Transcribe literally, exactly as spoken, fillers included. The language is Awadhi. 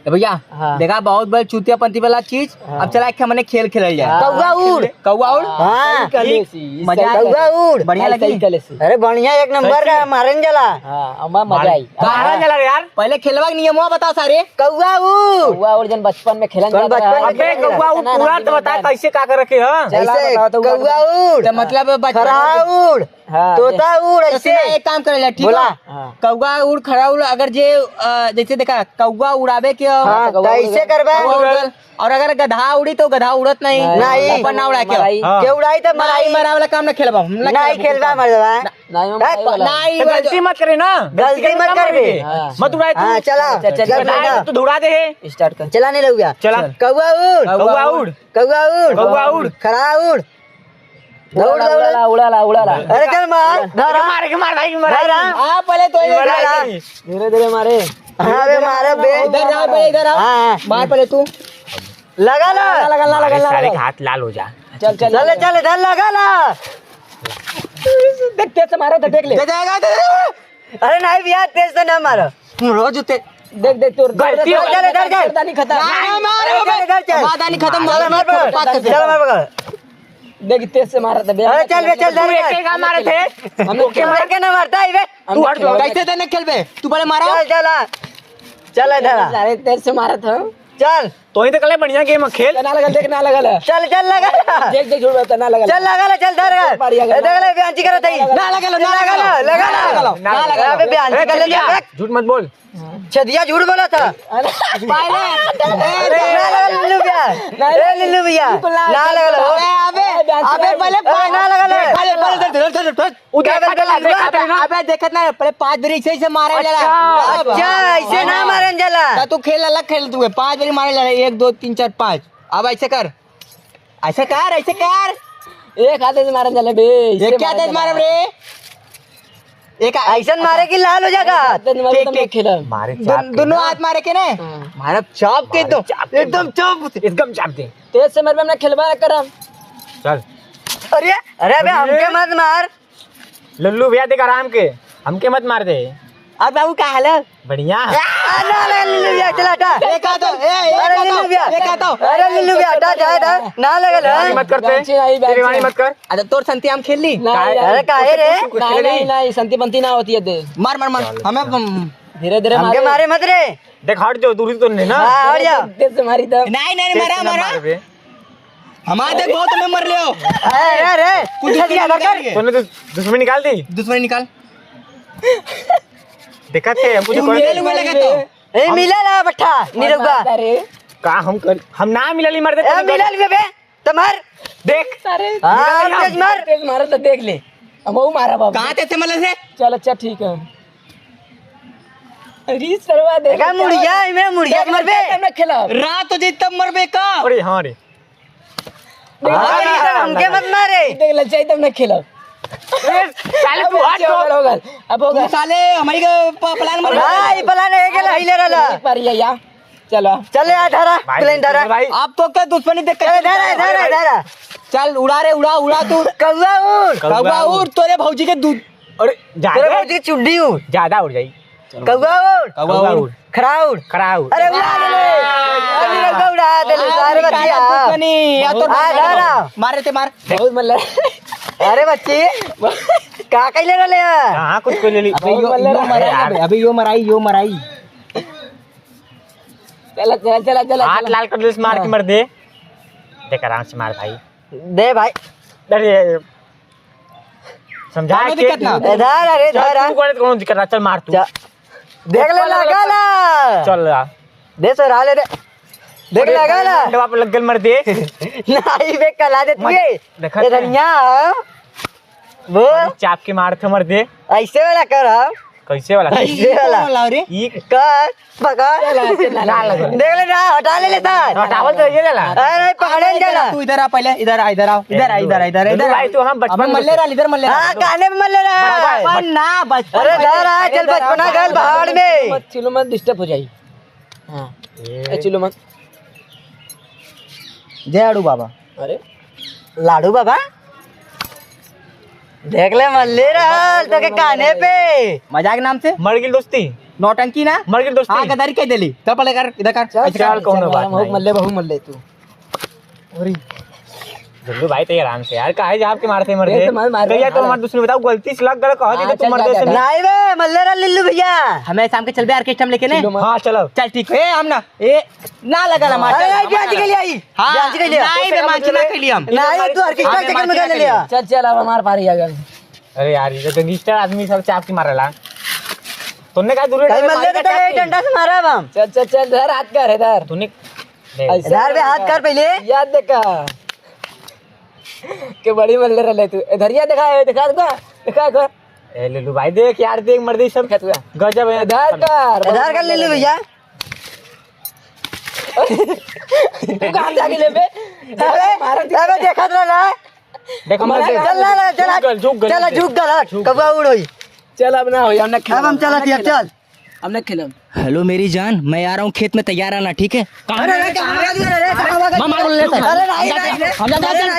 ए भैया, हाँ। देखा, बहुत बड़ चूतियापंती वाला चीज। हाँ। अब चला, एक हमने खेल खेलल जाए। हाँ। कौआ उड़। कौआ उड़? हाँ। सही कहले सी, मजा सही आ गया। कौआ उड़। बढ़िया सही, लगी? सही कहले सी। अरे बढ़िया, एक नंबर का, मारेन जाला। हाँ, अम्मा मजा आई। मारेन जाला यार। पहले खेलवा के नियमवा बताओ सारे। कौआ उड़। कौआ उड़ जन बचपन में खेलन कौन जात रहा। बचपन में अबे खेलन कौआ उड़, पूरा तो बता कैसे का करे के ह? जैसे बताओ तो कौआ उड़। तो मतलब बचपन खरहा उड़। हाँ, तोता उड़, तो ऐसे। सुना, एक काम करे ला, ठीक बोला। है? हाँ। कौआ उड़, खरहा उड़, अगर जे, अ, जैसे देखा, कौआ उड़ावे के, हाँ, तो कौआ तो ऐसे उड़ गल। करबे। कौआ उड़ गल। और अगर गधा उड़ी तो गधा उड़त नहीं। नहीं। ऊपर ना उड़ा के। मराई। हाँ। के उड़ाई तो नहीं, मराई। मरा वाला काम ना खेलबा, हम ना नहीं खेलबा। खेलबा, मरदवा। ना, नहीं, हम हट, मराई वाला। नहीं, तो वो गलती जो मत करे ना। गलती मत करबे। हाँ। मत उड़ाए तू। हाँ, चला। चल, चल, चल, चल, चल। तू दौड़ा दे है। Start कर। चला नहीं लउगा। चला। कौआ उड़। कौआ उड़। कौआ उड़। कौआ उड़। खरहा उड़। दौड़, उड़ाला, दौड़। उड़ाला, उड़ाला। अरे चल मार, धरा। मार, मार, भाई, मार। धरा। हाँ, पहले तो ये मार, मार। धीरे, धीरे मारे। हाँ, अबे मारे बे। इधर जाओ, पहले इधर आओ। हाँ। मार पहले तू। लगा ला। लगा, लगा, लगा, अरे लगा, सारे लगा। का हाथ लाल हो जा। चल, चल, चल, लगा। चल, इधर लगा ला। देख, तेज से मारा था, देख ले। दे जाएगा, दे जाएगा। अरे नहीं भैया, तेज से ना मारो। रोज उते देख, देख, तोर गलती हो गई। चल, इधर चल। गर्दनी खत्म। ना, ना, मार, अरे, चल, इधर चल। मार, दानी खत्म, चल, मार, मार पकड़। पाक कर दे। चल, मार पकड़। देख, तेज से मारा था बे। अरे, चल बे, चल, तू चल, एक चल। एक मारे थे। हम लोग ओके, मार के ना मारता है बे। हम तू लोग हट जा। खेलबे। कैसे देने खेलबे? तू पहले मारा। चल, चल, आ। चल, इधर आ। अरे, तेज से मारा था। चल। तो ही तो कले बढ़िया game खेल। ना लगल, देख, ना लगल है। चल, चल, लगा। देख, देख, झूठ बोलता, ना लगल। चल, लगा ले, चल, धर, धर। मारिया ए, देख ले, बेंची करत है। ना लगल, ना लगल, लगा ले। ना लगल, ना लगल। अबे, बेंची ए, कर ले, चुतिया, देख। झूठ मत बोल। छेदिया झूठ बोला था। अरे। पहले। अरे, ना लगल, लिल्लू भैया। नहीं, ए, लिल्लू भैया। बिल्कुल ना, ना लगल हो। अबे, अबे, अबे, पहले ए, ना लगल है। पहले, पहले, पहले, पहले, पहले। उ देखत ना, देखत ना। अबे, देखत ना, पहले पाँच बार ऐसे, ऐसे मारे जाला। अच्छा। अच्छा, ऐसे ना मारन जाला। त तू खेल अलग खेल, तू पाँच बार मारे जाला, एक, दो, तीन, चार, पाँच। अब ऐसे कर, ऐसे कर, ऐसे कर। एक हाथे से मारन जाला बे, ये ऐसे क्या मारन तेज जाला। मारब रे? एक आ- ऐसन मारे कि लाल हो जाएगा। हाथ से मारे ठीक, तो मैं ठीक। खेलब। मारे दो-, चाप के दोनों ना। हाथ मारे के ना? हाँ। मारब चाप के मारे एकदम, चाप के एकदम एकदम। चाप। एकदम चाप दे। तेज से मारबे, हम ना खेलबा ना करब। चल। अरे, अरे बे, अरे। हमके मत मार। लल्लू भैया देख आराम के, हमके मत मार दे। और बाबू का हाल है? बढ़िया। आ, ना, ना, लल्लू भैया, चला, हटा। एक हाथ हो, ए, एक अरे हाथ हो, लल्लू भैया, एक हाथ हो। अरे लल्लू भैया, हटा, जा, हटा। ना लगल है। मत करते। गांची आई, तेरे वाली गांची। मत कर। अरे तोर संती हम खेल ली। नहीं, काहे? नहीं। अरे काहे रे? कुछ नहीं, खेले नहीं, नहीं। नहीं, संती पंती ना होती है दे। मार, मार, मार। चल, हमें, चल। हम धीरे धीरे हमके मारे। मारे मत रे। देख, हट जाओ, दूरी तो नहीं ना। हाँ, हट जाओ। तेज से मारी तो। नहीं, नहीं, तेज मारा, से ना मारा। मार बे। हमारे देख, बहुत हमें मर लियो। अरे, अरे, कुछ कुछ दिया दुश्मनी कर। निकाल। तूने तो दुश्मनी निकाल दी। दुश्मनी निकाल। देखा थे, हमको जो तू कर मिले दे। हुए लगा तो। ए, मिले ला बट्ठा, निरहुआ। अरे। का हम कर, हम ना मिलली मर दे, ए, तूने मिले कर। ले बे, त मार। देख। अरे। हाँ, मिले ला तेज हम। मार। तेज मार तो देख ले। अब वो मारा बाबू। कहाँ तेज से मरल से? चल, अच्छा, ठीक है। अरे सरवा देख, देखा, मुड़िया, इमे मुड़िया देख, मरबे। देख, देख, खेला। रात हो जाई तब मरबे का? अरे हाँ रे। देख, हाँ, देख, देख, हमके मत मारे। देख, लचाई तब ना खेला। ए, साले तू हट अब तो। होगा, अब होगा। तू साले हमारी का प-, plan मत हाँ, बना। ई plan है के हिले रहला। एक बार ये या। चलो। चल यार, धरा, भाई, plane धरा। भाई। आप तो क्या दुश्मनी देख के चल, धरा, धरा, धरा। चल, उड़ा रे, उड़ा, उड़ा तू। कौआ उड़। कौआ उड़, तोरे भौजी के दूध। अरे, ज्यादा तोरे भौजी के चुड्डी उड़। ज्यादा उड़ जाई। कौआ उड़। कौआ उड़। खराउड़। खराउड़। अरे, उड़ा देले। अरे, निरहुआ उड़ा देले, सारे बच्चिया। दुश्मनी, या तो आ, धरा। मारे ते मार। बहुत मल्ला। अरे, बच्ची। का कइले रहले ह? हाँ, कुछ कइले नहीं। अबे यो, यो मराई, अबे यो मराई, यो मराई। चला, चला, चला, चला, हाथ चला। लाल कर दे, मार के हाँ। मर दे। देख, आराम से मार भाई। दे भाई। अरे, समझा कोनो के दिक्कत ना। ए, धर, अरे, चल, धर, तू करे तो कोनो दिक्कत ना, चल मार तू। चल। देख ले, चल, लगा चल। ला। चल ला। दे सर, आ ले रे। देख, अरे, लगा ला। डंडवा पे लग गल, मर दे। नहीं बे, कला दे तू मर, ये। देखा ए, था? धनिया। वो चाप के मार थे, मर दे। ऐसे वाला कर, हाँ। कैसे वाला? ऐसे वाला। कौन वाला रे? ई कर, पकड़। चला, चला, ना लगे। देख ले ना, हटा ले ले सर। हटावल तो ये जाला। अरे, पकड़े अरे, इधर जाला। आ, तू इधर आ पहले, इधर आ, इधर आ, इधर आ, इधर आ, इधर, इधर इधर आ। भाई, तू हम बचपन अबे में मल्ले रहा, इधर मल्ले रहा। हाँ, काने में मल्ले रहा। बचपन ना, बचपन अरे, में। इधर आ, चल, इधर आ, बचपना गल पहाड़ में। मत, चिलो मत, disturb हो जाई। हाँ। ए। ए, चिलो मत। जय आड़ू बाबा। अरे। लाडू बाबा? देख ले, मल्ले रहल, तो के काने पे। मजाक नाम से? मर गेल दोस्ती। नौटंकी ना? मर गई दोस्ती। हाँ, गद्दारी कह देली। चल पहले कर, इधर कर। चल, ऐसे चल, कर। कौन चल, बात हम भाई? मल्ले बहू मल्ले तू। अरे। जल्दू भाई, तो ये आराम से यार, काहे जाब के मारते मरते? ये तो मार, मार, कहिया तो मार। हमार दुश्मनी बताओ, गलती से लग गया, कह हाँ, देते तुम चल, मरते जा, से। जा। नहीं बे, मल्ले रा लिल्लू भैया। हमें शाम के चलबे orchestra में लेके ने। चलो, हाँ, चलो। चल ठीक। ए, हम ना, ए, ना लगा ना मार। अरे, नहीं, ब्याज के लिए आई। हाँ, ब्याज के लिए। नहीं बे, मांझी ना के लिए हम। नहीं, तू orchestra के चक्कर में गए ले लिया। चल, चल, अब हमार पारी आ गया। अरे यार, ये तो gangster आदमी सब चाप के मारेला। तूने का दूर कहीं मल्ले तो चाप के? डंडा से मारा अब हम। चल, चल, चल, धर, हाथ कर, इधर। तूने ऐसे इधर बे हाथ कर पहले। याद देखा। के बड़ी मल्ले रहले तू। इधर ये देखा, ये देखा, देखा, देखा, देखा। ए, लिल्लू भाई, देख यार, देख मर्दी सब देखा तू। गजब है। इधर कर। इधर कर लिल्लू भैया। तू कहाँ जाके लेबे? अबे, मारा अबे, देखत रह ना। देखो, मत मारा देख। चल, चल, चल, झुक गल, झुक गल, चल, झुक गल। झुक गल, हट। झुक गल। कबा उड़ होई। चल, अब ना होई, हम ना अब हम खेलब। चलत हिया, चल। हम ना खेलब। हेलो मेरी जान, मैं आ रहा हूँ खेत में, तैयार रहना, ठीक है? अरे, अरे, कहाँ भाग रहे, अरे, कहाँ भाग रहे? मामा को ले लेते हैं। अरे, नहीं, नहीं, नहीं। हम जाते हैं। अरे, नहीं।